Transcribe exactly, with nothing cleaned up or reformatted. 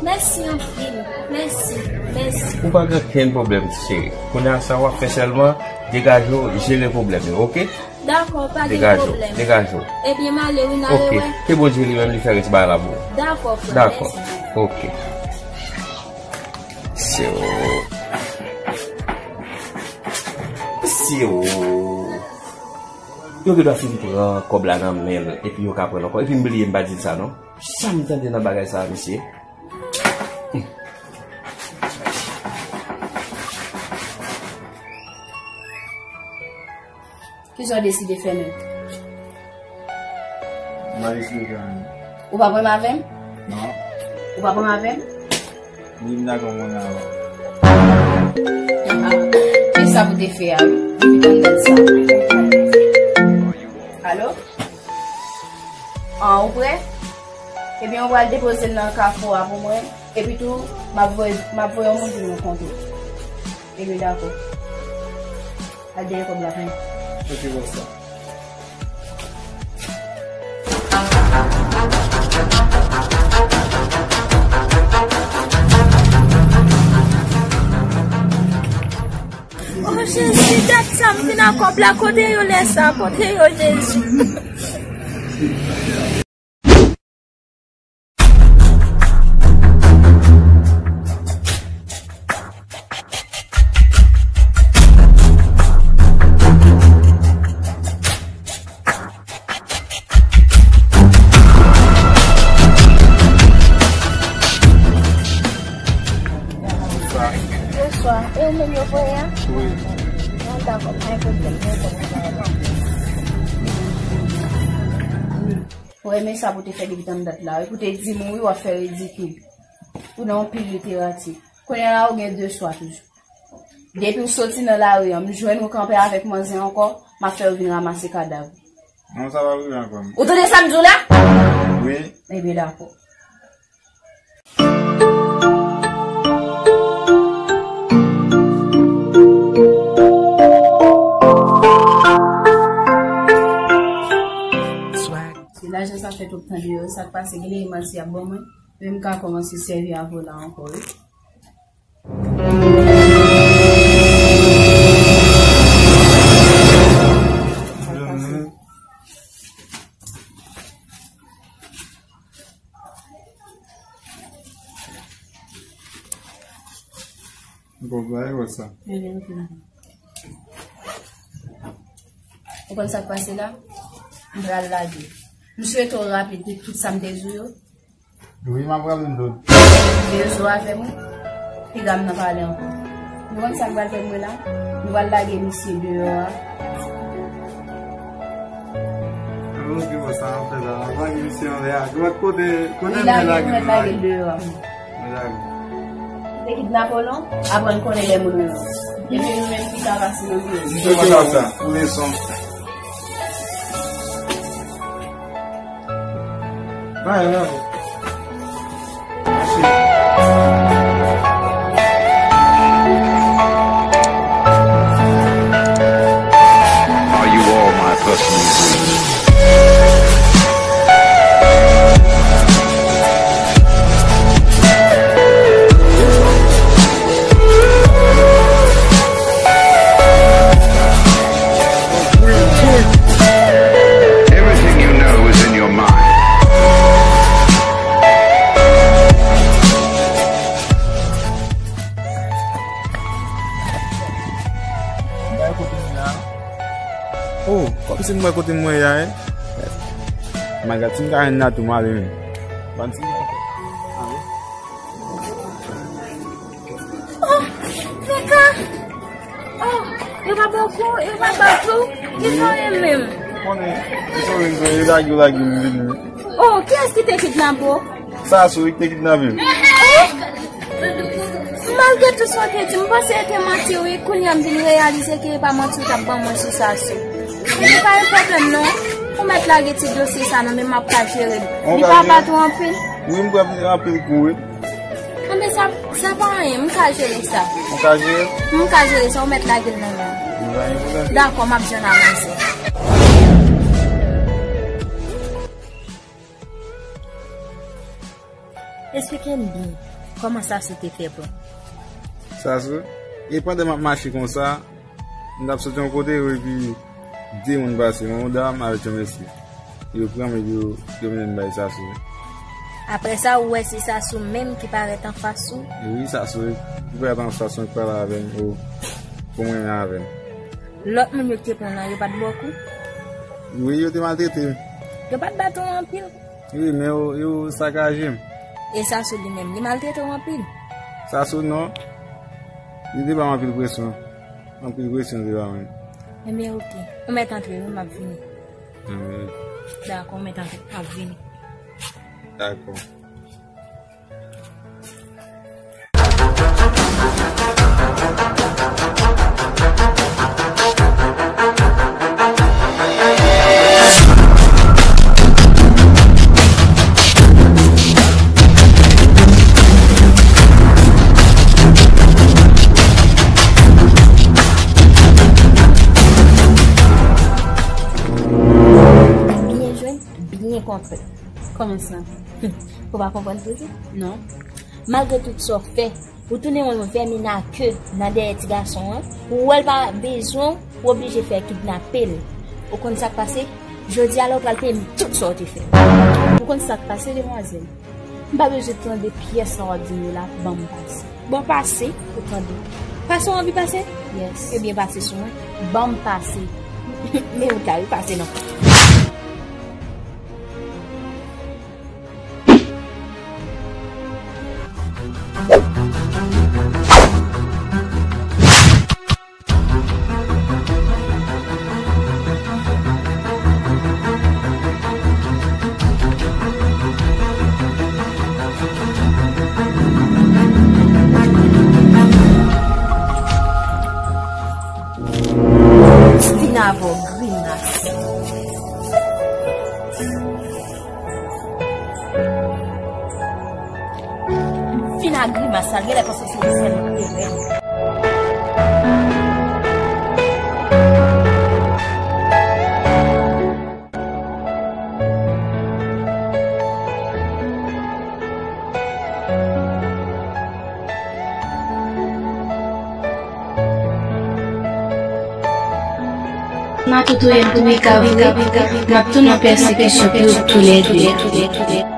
Mèsi anpil. Mèsi. Mèsi. Ou pa gen kenn pwoblèm, cheri. Kounye a, sa w ap fè sèlman, degaje w, jere pwoblèm yo, oke? Dakò, pa gen pwoblèm. Degaje w, degaje w. Ebyen, m ale wi, n ale wè. Oke. Ke Bondye li menm li fè rès bagay la pou ou. Dakò, frè, mèsi. Dakò. Oke. Syo. Syo. Yo gen dwa fin pran kòb la nan men l, epi yo ka pran l ankò. Epi m bliye m pa di l sa non. Sa m tande nan bagay sa a, mesye. Kisa w deside fè menm? M pa deside fè anyen. Ou pa pran avè m? Non. Ou pa pran avè m? Wi, m dakò mwen avè w. Men sa pou te fè a, wi. Depi tann dat sa. Alo? An, ou prè? Ebyen, ou pral depoze l nan kafou a pou mwen. Epi tou, m ap voye, m ap voye yon moun vin rankontre w. Ebyen, dakò. Al dèyè kòb la pou mwen. Ok, bòs la. O Jezi, dat sa m vin ak kòb la, kote yo lè sa, kote yo Jezi? Bonswa. E ou menm yo voye a? Wi. An, dakò, pa gen pwoblèm, pa gen pwoblèm. Ou renmen sa pou te fè depi tann dat la, wi, pou te di m wi, w ap fè ridikil. Ou nan yon pil literati. Kounye a la, ou gen de chwa toujou. Depi w soti nan lari an, m jwenn ou kanpe avèk manzè ankò, m ap fè yo vin ranmase kadav. Non, sa p ap rive ankò, non. Ou tande sa m di w la? Wi. Ebyen, dakò. Se lajan sa fè tout tan deyò, sa k pase, gen de manti y ap ban mwen, men m ka kòmanse sèvi avè w la ankò, wi. Bon, bay wè sa. Ou konn sa k pase la? M pral lage. M swete w raple tout, tout sa m te di w yo. Wi, m ap raple l tout. Veye sou afè m wi. Piga m nan pale ankò. Nou konn sa n pral fè mwen la? Nou pral lage misye deyò a. Alò, ki bò sa ap fè la? Lage misye anlè a. Ki bò kote, kote m lage, nou mèt lage l deyò a. Nou lage. Te kidnape w non? Aprann konnen lè moun renmen w. Epi nou menm ki ka pase nan biro. Misye konn sa, pou leson. Bay, non. Are you all my personal dreams? Everything you know is in your mind. Bay kote m la. Oh, kòmsi m wè kote m wè ya, eh? My God, si m ka jwenn la tou, m ale menm. Ban m si m ka. Oh, Mika! Oh, yo pa ba w kou, yo pa bat ou, ki sa w ye menm? Konnen, yo lage, yo lage m vini. Oh, kiyès ki te kidnape w? Sa sou wi ki te kidnape m. Oh! Malgre tout sa w te di, m panse e te manti wi, kounye a m vin reyalize ke e pa manti w t ap ban mwen sou Sassou. Epi pa gen pwoblèm non, ou mèt lage ti dosye sa nan men m, m ap ka jere l. Li pa bat ou anpil? Wi, m pran anpil kou wi. Anben sa, sa pa anyen, m ka jere sa. Ou ka jere? M ka jere sa, ou mèt lage l nan men m. Pa gen pwoblèm. Dakò, m ap jwenn avanse. Esplike m byen. Kòman Sasou te fè pran? Sasou? E pandan m ap mache konsa, m t ap soti yon kote, epi de moun pase, yon dam avèk yon mesye. Yo pran m, epi yo, yo mennen m bay Sasou. Apre sa, ou wè se Sasou menm ki parèt anfas ou? Wi, Sasou, ki parèt anfas mwen, ki pale avè m, o, pou mwen menm avè m. Lòt moun yo ki te pran w lan, yo pa t ba w kou? Wi, yo te maltrete m. Yo pa t bat ou anpil? Wi, men yo, yo sakaje m. E Sasou li menm, li maltrete w anpil? Sasou non. Li te ba m anpil presyon. Anpil presyon li te ba mwen. Ebyen, oke. Ou mèt antre, wi, m ap vini. Anmwey. Dakò, ou mèt antre, m ap vini. Dakò. Byen jwe, byen kontre. Kòman sa? Ou pa konprann toujou? Non. Malgre tout sa w fè, ou tounen yon vèmin a ke nan dèyè ti gason an, ou wè l pa bezwen w, ou oblije fè kidnape l. Ou konn sa k pase? Jodi a la, ou pral peye m tout sa w te fè. Ou konn sa k pase, demwazèl? M pa bezwen tande pyès sa w ap di m yo la, ban m pase. Bon, pase, ou tande. Pase, w anvi pase? Yes. Ebyen, pase sou mwen. Ban m pase. Men ou ta wi, pase non. Stina avè w grimas. Fin a grimas sa, l genlè panse se li sèlman ki te rèd. Nan tout oyen tou wi ka vre, m ap tou nan pèsekisyon pou yo toulède.